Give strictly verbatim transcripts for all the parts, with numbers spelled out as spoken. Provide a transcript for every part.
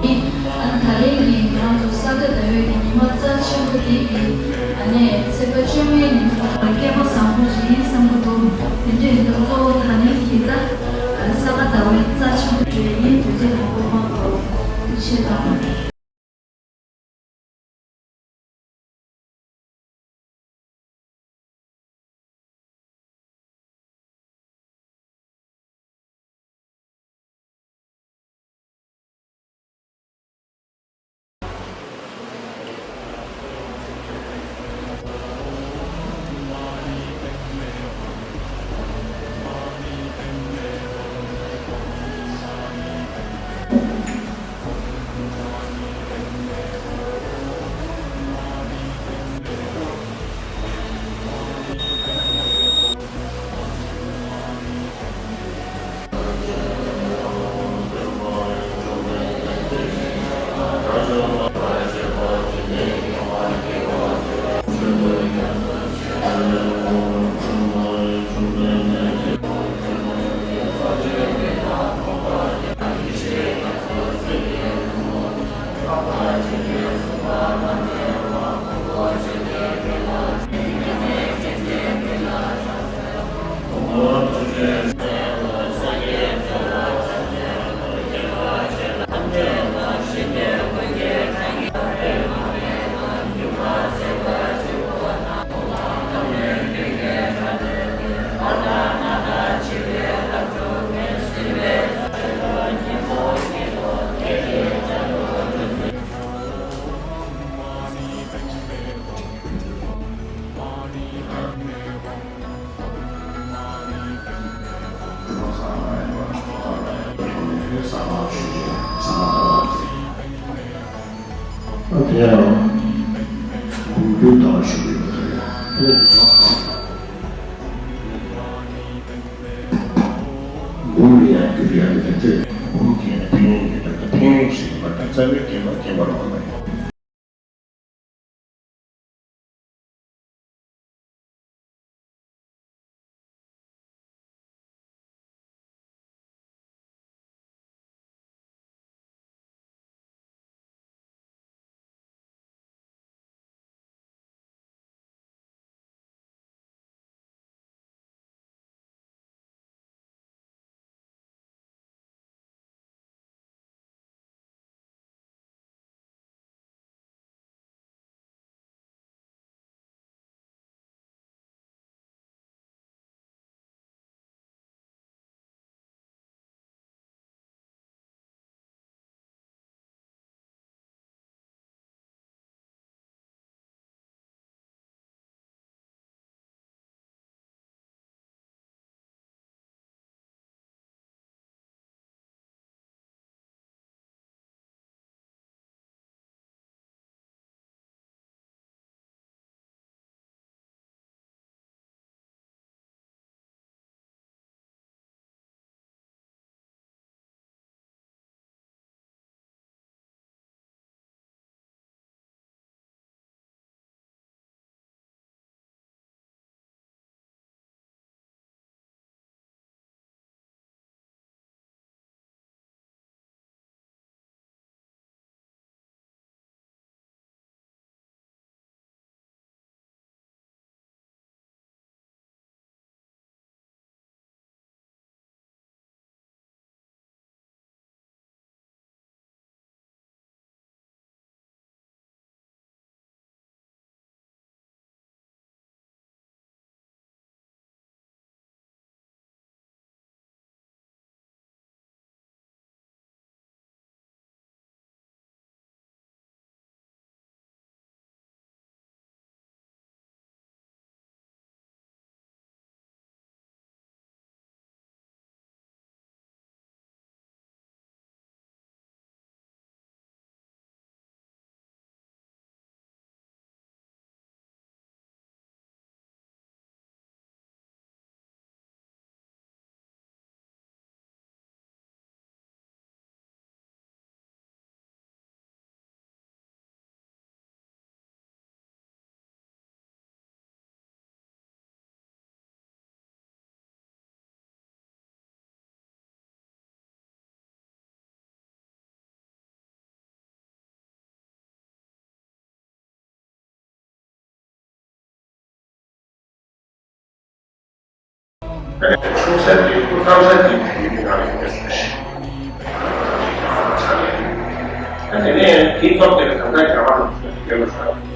ཨ་ནི་ད་རེས་ཀྱི་ང་རང་ཚོ་ས་ག་ཟླ་བའི་གི་ཉི་མ་རྩ་ཆེན་པོ་འདི་གི་ཨ་ནི་ཚེས་པ་བཅོ་ལྔའི་ཉིན་མོ་སྐལ་བ་བཟང་པོ་ཞིག་ཡིན་བསམ་གྱི་འདུག་དེ་འདྲ་ཡིན་དུས་གཙོ་བོ་ད་རེས་ཀྱི་ད་ས་ག་ཟླ་བའི་རྩ་ཆེན་པོ་རེད། ཡིན་དུས་དེ་ལ་སྐུ་མ་གོ་ཆེ་དང་། ཨ་དེ་ཡང་འབུམ་འགྱུར་དང་ཞུ་གི་ཡོད་རེད། འབུམ་ལ་ཡང་འགྱུར་ཡང་མི་འདུག་འབུམ་དེ་ཡང་ཕན་ཡོན་ཡོད་པ་དང་ཕན་ཡོན་ཞིག་ཡིན་པ་དང་རྩ་བའི་རྒྱན་པ་རྒྱན་པ་རང་མ་ཡིན། ཆུང་ས་དེ་ཁུ་ཐང་ས་དེ་དེ་ཡིན་ནང་ཡིན་པའི་སུ་ཞིག་ད་དེ་ནས་དེའི་ཐོག་དེར་ད་ལྟ་རྒྱ་གར་ལ་ཡོད་ས།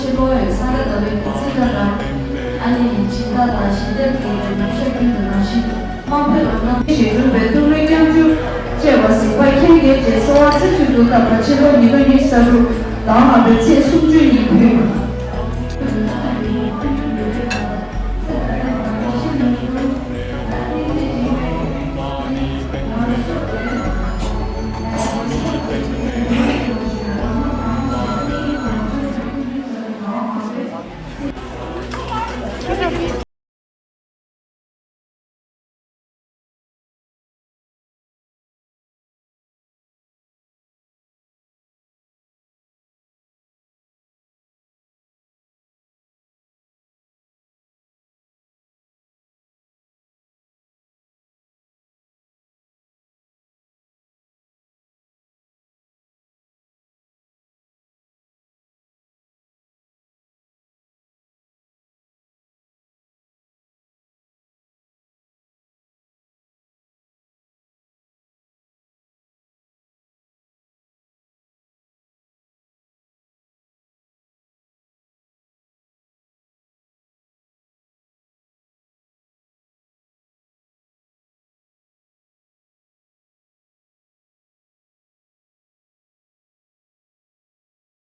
ཆེན་པོ་ཡོད་ས་ར་ཟླ་བའི་གི་ཚིག་ཁ་དང་། ཨ་ནི་སྦྱིན་བདག་དང་ཞི་བདེ་གི་ནམ་ཤ་ཁྱོན་དུ་ནང་བཞིན་དམངས་ཕན་ལ་གནང་ཞིང་འདུན་པའི་ཐུགས་རེ་སྐྱབས་འཇུག་བཅས་པ་གཟིགས་པ་ཁྱེད་ཀྱིས་རྗེས་སོ་བ་ཚེ་གཅིག་ཏུ་བཏབ་པ་ཕྱི་ལོ་ཉིས་སྟོང་ཉི་ཤུ་རྩ་དྲུག་ཟླ་བ་ལྔ་པའི་ཚེས་སུམ་ཅུ་